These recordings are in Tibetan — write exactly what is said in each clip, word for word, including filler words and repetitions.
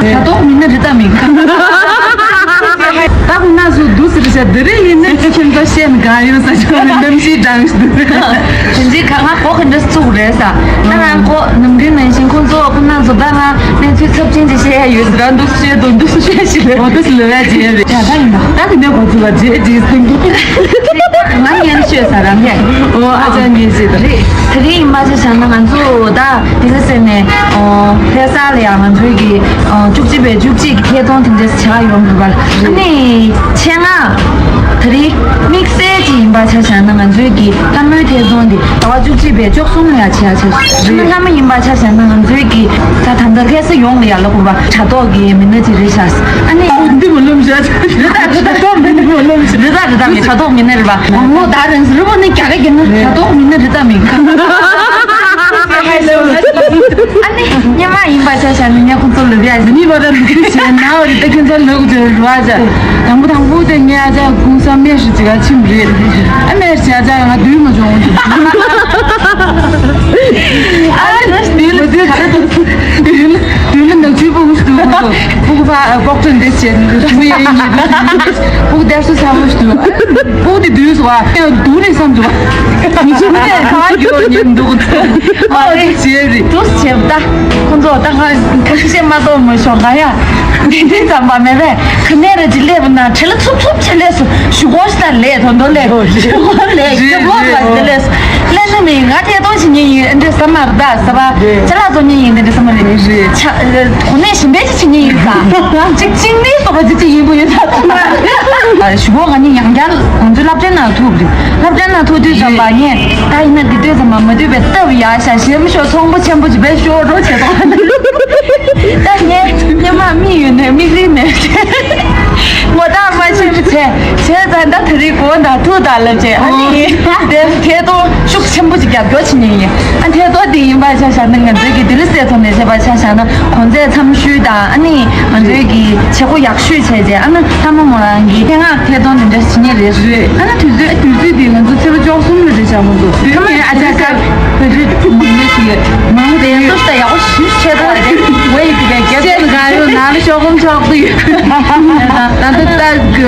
དྲ་ཐོག་མི་སྣ་རེད་དམ་མིན། ད་ཁོ་ན་སུ་འདུག་ཟེར་བྱ་འདི་རེད། ཡིན་ན་ཁྱིམ་ཚང་བཤད་ན་གང་ཡོད་ས་ཆོག་ནས་གནམ་གཤིས་འགྲངས་ཤིག་འདུག་དེ་འདྲའི་གང་ང་གོ་ག་འདྲ་བཙུགས་རེད་ས། ད་ང་ཁོ་ནམ་རྒྱུན་ནང་བཞིན་ཁོ་ཚོ་ཁོ་ན་ཚོ་ད་ང་གནས་ཚུལ་ཚབས་ཆེན་ཅིག་བཤད་ཡ་ཡོད་ཟེར་ར་འདུག་བཤད་འདུག་འདུག་བཤད་ཞིག་རེད། འོ་དེ་སུ་ལོས་ཡ་བྱེད་ཡ་རེད། ཡ་ད་ཡིན་ན་ད་དེ་འདྲ་གོ་ཚུལ་ལ་རྗེས་རྗེས་སྟོན་གྱི། ང་ཉན་ཤོད་ས་རང་གས། འོ་ཨ་ཅག་ཉན་ཤེས་ད། རེད། དེ་རིང་ཡིན་པ་ཆ་བཞག་ན་ང་ཚོ་ད་དེ་ཚོ་ཟེར་ནས་ཨོ་ལྷ་ས་ལ་ཡང་ང་ཚོའི་གི་ཨོ་བཅུ་གཅིག་པའི་བཅུ་གཅིག་གི་ཐད་གཏོང་དེ་འདྲ་བྱ་ཡོང་དགོས་པ་ལ། ཨ་ནི་ཆེད་མངགས་དེ་རིང་དམིགས་བསལ་ཅིག་ཡིན་པ་ཆ་བཞག་ན་ང་ཚོའི་གི་ལྷ་མོའི་ཐད་གཏོང་དེ་ཟླ་བ་བཅུ་གཅིག་པའི་བཅུ་གསུམ་ལ་ཡང་བྱེད་ཡ་བྱས་སོང་། ཨ་ནི་ལྷ་མོ་ཡིན་པ་ཆ་བཞག་ན་ང་ཚོའི་གི་ད་ད་ལྟ་ལྷ་ས་ཡོངས་ལ་ཡང་ལབ་དགོས་པ་དྲ་ཐོག་གི་མི་སྣ་ཅིག་རེད་ཤག་ཨ་ནི། འོ་འདི་མ་ལོམ་བྱ། རི་དྭགས་རི་དྭགས་མི་འདི་མ་ལོམ་བྱ། རི་དྭགས་རི་དྭགས་མི་དྲ་ཐོག་མི་སྣ་རེད་པ། ངོ་ད་རན་སི་རི་བོ་ནི་རྒྱ་ག་གི་ན་དྲ་ཐོག་མི་སྣ་རི་དྭགས་མི། ཨ་ནི་སྙན་མ་ཡིན་པ་ཆ་བཞག་ནི་ངས་ཁོང་ཚོ་ལབ་ཡ་ཟི་ནི་བ་ར་མི་ཁུ་བྱས་ན་བ་རི་ད་ཁྱོད་ཚོ་ལབ་དགོས་རེད་བ་ཅག་དང་པོ་དང་པོ་དེ་ངས་ཨ་ཅག་ཀུང་ས་སྨད་ཧྲི་ཅིག་ག་ཕྱིན་རེད། ཨ་སྨད་ཧྲི་ཨ་ཅག་ང་སྡུད་མ་བྱུང་། ཨ་ནི་སྡུད་ལ་སྡུད་ག་རེ་འདུག་དུས་ལ་དུས་ལ་ནག་ཆུའི་སྤུ་གུ་ཞིག་འདུག་སྤུ་གུ་ཕ་ལྐོག་ཁྲ་འདི་བྱས་ནས་རུ་ཡེ་ཡེ་སྤུ་གུ་དར་སོ་ཚ་བོ་ཞིག་འདུག་སྤུ་གུ་དེ་དུས་སུ་བ་ཡང་སྡུག་རེད་བསམ་འདུག་མི་ཚོ་ནས་ཁ་རྒྱུ་ཉེན་འདུག་ཨོ་རེད་བྱས་རེད། དུས་བྱས་པ་ད་ཁོང་ཚོ་ད་ང་ཁ་ཤས་མ་གཏོགས་མི་ཤོག་ག་ཡ་འདི་འདི་ཙམ་པ་མེད་པས་ག་ནས་རེད་ཅི་སླེབས་ན་ཁྲེ་ལ་ཚུབ་ཚུབ་ཆེ་ལས་སུ་ཞུ་གོ་ཤི་ད་ལས་དོན་དོ་ལས་ཞུ་གོ་ལས་ཁྱབ་ལོག་ལ་དེ་ལས་སུ། ལན་ནི་ང་ཐད་གཏོང་བྱེད་ཉེན་ཡིན་འདྲེ་ས་མ་རེད་ད་ཟེར་བ། ཅ་ལག་བཙོང་ཉེན་ཡིན་འདྲེ་ས་མ་རེད། ཆ་གོ་གནས་གཞན་པའི་ཅི་བྱེད་ཉེན་ཡིན་ས། གཅིག་གཅིག་ནི་སོ་པ་ཅི་ཅི་ཡིན་པོ་ཡོད་ས། ཞུ་བོ་ང་ནི་ཡང་བསྐྱར་ང་ཚོའི་སློབ་གྲྭའི་ནང་ཐུག་རེད། སློབ་གྲྭའི་ནང་ཐུག་དུས་ཙམ་པ་ངས་ད་ཡིན་ན་འདི་ལྟོས་ཙམ་པ་མ་འདུས་པའི་སྟབས་ཡག་ཤ་ཞེ་མི་ཤོ་ཚོང་པོ་ཆེན་པོ་ཅི་བས་ཤོ་རོ་བྱེད་དོ། ད་ངས་སྙེ་མ་མི་ཡོད་ནས་མིག་རིལ་མེད། ངོ་ཐག་མ་ཆོད་པ་བྱས་བྱས་ཙང་ད་དེ་རིང་གོ་ད་ཐུག་ད་ལབ་བྱས་ཨ་ནི་དེ་ཐད་གཏོང་ཤུགས་ཆེན་པོ་ཅིག་རྒྱབ་སྐྱོར་བྱེད་ཉེན་ཡིན། ཨ་ཐད་གཏོང་དེ་ཡིན་པ་ཆ་བཞག་ན་ང་ཚོའི་གི་དེ་ལི་སའི་ཐོག་ནས་བྱས་པ་ཆ་བཞག་ན་གོང་ཚད་འཚམ་ཤོས་དང་ཨ་ནི་ང་ཚོའི་གི་བྱེད་སྒོ་ཡག་ཤོས་བྱས་རྗེས་ཨ་ནི་ལྷ་མོ་མོ་རང་གི་ཐད་ང་ཐད་གཏོང་དེ་འདྲ་བྱེད་ཉེན་རེད། རེད། ཨ་ནི་དུས་ཚོད་དུས་ཚོད་དེ་ང་ཚོ་ཚེས་པ་བཅུ་གསུམ་ལ་རེད་བཞག་མོ་འདུག་དེ་ནས་ཨ་ཅག་ཀར་བོད་རིགས་མང་པོ་ཞིག་མང་པོ་དེ་ཡང་སོ་སོ་ཡག་པོ་ཞིག་ཆེ་ཐོག་རེད། ཝེ་ཡི་དེ་ག་རྒྱབ་ཅན་ག་ཡོད་ན་ལ་ཤོག་གོམ་ཆོག་དུ་ཡོད། ད་ལྟ་ད་གི་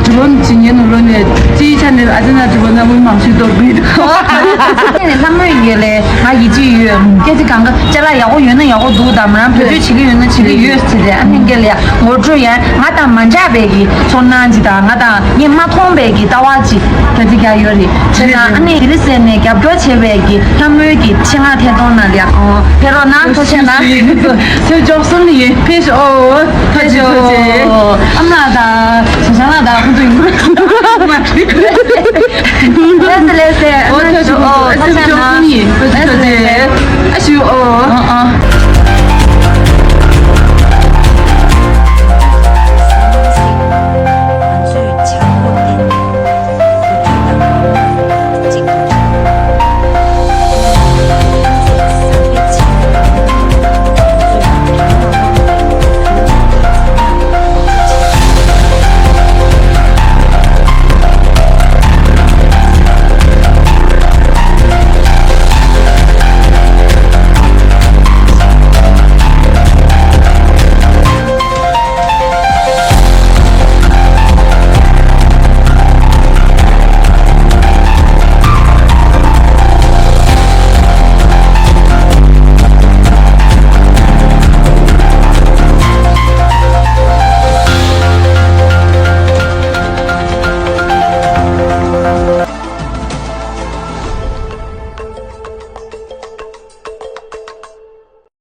དྲི་བ་མི་བྱེད་ཉེན་ནོ་ལོ་ནས་སྤྱིའི་ཆ་ནས་ཨ་ཅག་ན་དྲི་བ་ན་མི་མང་ཤོས་གཏོར་དགོས་འདུག་ལྷ་མོ་ཡི་ལས་ང་ཡིད་ཆེས་ཡོད། སྐད་ཆ་གང་ག་ཅ་ལག་ཡག་པོ་ཡོད་ན་ཡག་པོ་འདུག་དང་མ་རང་བེད་སྤྱོད་བྱེད་ཀྱི་ཡོད་ན་བྱེད་ཀྱི་ཡོད་ཟེར་ཏེ་ཨ་ནི་འགེལ་ཡ་ངོ་སྤྲོད་ཡ་ང་དང་མ་འདྲ་བའི་གི་ཚོར་སྣང་ཅིག་དང་ང་དང་ངས་མ་མཐོང་བའི་གི་ལྟ་བ་ཅིག་སྐད་ཆ་རྒྱག་ཡོད་རེད། བྱས་ན་ཨ་ནི་དེ་རིང་ཟེར་ནས་རྒྱབ་སྐྱོར་བྱས་པའི་གི་ལྷ་མོའི་གི་ཆེད་མངགས་ཐད་གཏོང་ནང་ལ་ཡ་ཕེབས་རོགས་གནང་། ཐུགས་རྗེ་གནང་། ཚེས་བཅུ་གསུམ་ལ་ཡིན། ཕེབས་ཤོག་ཨོ་ཐུགས་རྗེ་ཆེ། ཨ་མ་དང་བྱ་བྱང་ལ་དང་ཁོང་ཚོ་ཡིན། ལགས་སེ་ལགས་སེ། ཨོ་ཐུགས་རྗེ་ཆེ། ཨོ་ཨོ་ཨ་ཐུགས་རྗེ་ཆེ། ཨ་ཞུ་ཨོ། ཨ་ཨ།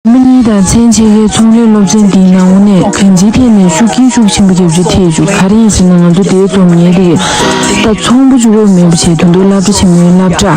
མི་གཉིས་དང་མཚན་ཕྱེད་ཀའི་ཚོང་ལས་སློབ་ཚན་འདིའི་ནང་ནས་གང་ཅིའི་ཐད་ནས་ཤུགས་རྐྱེན་ཤུགས་ཆེན་པོ་རྒྱབ་རྒྱུ་ཐེབས་བྱུང་། ག་རེ་ཡིན་ཟེར་ན་ང་ཚོ་དེའི་རྩོམ་ཡིག་དེ་ད་ཚོང་པ་གཅིག་པོ་མེད་པ་བྱས་དོན་དུ་སློབ་གྲྭ་ཆེན་མོའི་སློབ་གྲྭ་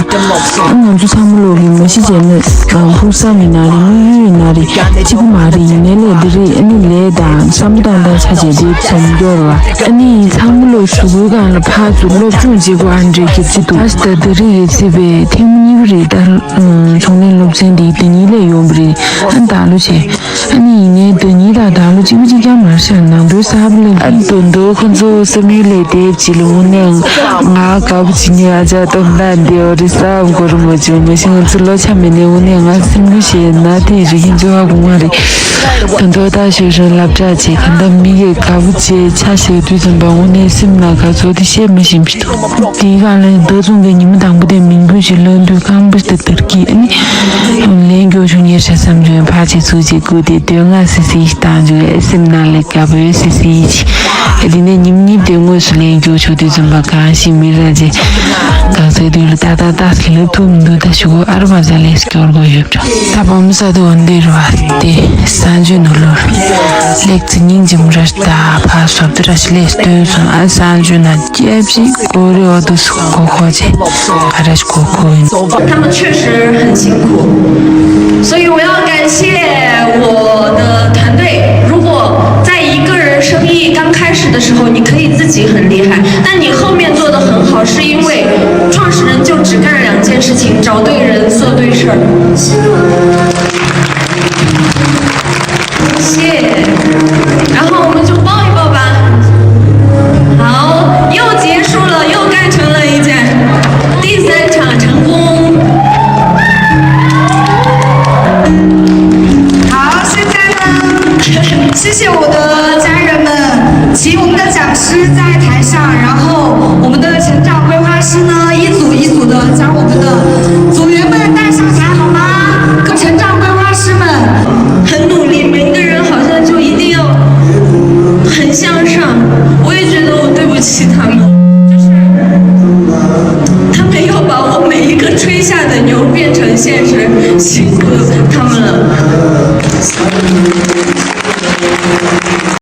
ང་ཚོ་ཚང་མ་ལོག་གི་མ་གཞི་བྱས་ན་ཕུགས་བསམ་ཡིན་ན་རེད། དམིགས་ཡུལ་ཡིན་ན་རེད། གཅིག་པུ་མ་རེད། ཡིན་ནའི་ལས་འདི་རེད། ཨ་ནི་ལས་དང་བསམ་བློ་བཏང་སྟངས་ཆ་བྱས་དེ་ཚོམ་སྐྱོར་བ་ཨ་ནི་ཚང་མ་ལོག་གཞུག་གུའི་སྒང་ལ་ཕར་ཚུར་སློབ་སྦྱོང་བྱེད་དགོས་ཨ་འདྲས་ཀྱི་ཚིག་འདུག་ད་ལྟ་འདི་རིགས་ཡོད་ཚེ་བའི་ཐེངས་མ་གཉིས་པ་རེད། ད་ཚོང་ལས་སློབ་ཚན་འདི་ཟླ་གཉིས་ལས་ཡོང་བ་རེད། ཨ་ནི་ད་ལོ་བྱས། ཨ་ནི་ཡིན་ནའི་ཟླ་གཉིས་དང་ད་ལོ་གཅིག་པ་གཅིག་རྐྱང་མ་རེད་ཤག་ནང་དོན་གསར་པ་ལ། ཨ་ནི་དོན་དུ་ཁོ་ཚོ་བསམ་ཡུལ་ལས་འདས་ཅིག་ལ་དངོས་གནས་ང་དགའ་པོ་བྱེད་ཉེ་ཨ་ཅག་སྟོབས་ལྡན་འདི་འོ་རེད་བསམ་གོ་རུ་མ་བྱུང་། མ་གཞི་ང་ཚོ་ལོ་ཆ་མེད་ནའི་དངོས་གནས་ང་སེམས་ཁུར་བྱས་ན་དེ་རིགས་ཁྱེད་ཚོ། དགོངས་པ་རེད། ད་མདོ་དག་ཤོད་ཤོད་སློབ་གྲྭ་བྱས་ག་འདྲ་མི་གས་དགའ་པོ་བྱས་ཆ་ཤེས་དུས་ཙམ་པ་འོ་ནས་སེམས་ནང་ག་ཚོད་དེ་བཤད་མི་ཤེས་པ་ཞིག་འདུག་དེའི་སྒང་ལ་ཟླ་གསུམ་གྱི་ཉིན་མོ་དང་པོ་དེ་མིང་འབོད་ཅིག་ལོན་དུས་རྐང་པ་དེ་དར་གྱིས་ཨ་ནི་ལན་རྒྱོབ་ཆོག་ཉེར་ཆ་བསམ་བྱུང་ཕར་ཅིག་ཚུར་ཅིག་བསྐུར་ཏེ་དོན་ལྔ་སི་སི་ཞིག་བཏང་བྱུང་བས་སེམས་ནང་ལ་དགའ་པོ་སི་སི་ཞིག་དེ་ནས་ཉིན་གཉིས་དེ་དངོས་སུ་ལན་རྒྱོབ་ཆོག་དུས་ཙམ་པ་གང་ཞིག་མི་ར་ཅེ་གང་ཟེར་དུས་ལ་ཏག་ཏག་ཏག་ལབ་ཐུབ་མི་འདུག་ད་ཞུ་གོ་ཨ་རུ་མ་ཟ་ལས་སྐྱོར་གོ་ཡོད་འགྲོ། ད་བམ་ས་དུ་འོན་ཏེ་རུ་བ་དེ་ས་འཇུ་ནུ་ལོར་ལེགས་ཚེ་སྙིང་རྗེ་མོ་ར་ད་ཕ་སོབ་ཏུ་ར་ཤི་ལས་སྟོན་སོང་ཨ་ས་འཇུ་ན་སྐྱབས་ཤིག་གོ་རེ་འོ་དུ་སུ་གོ་གོ་ཅེ་ག་ར་ཤི་གོ་གོ་ཡིན། 他们确实很辛苦，所以我要感谢我的团队。如果在一个人生意刚开始的时候，你可以自己很厉害，但你后面做得很好，是因为创始人就只干两件事情：找对人，做对事儿。谢谢，然后我们就抱一抱吧。好，又结束了，又干成了一件，第三场成功。好，现在呢，谢谢我的家人们，请我们的讲师在台上，然后我们的成长规划师呢，一组一组的将我们的组员们带上台，好吗？成长规划师们。很努力，每个人好像就一定要很向上。我也觉得我对不起他们。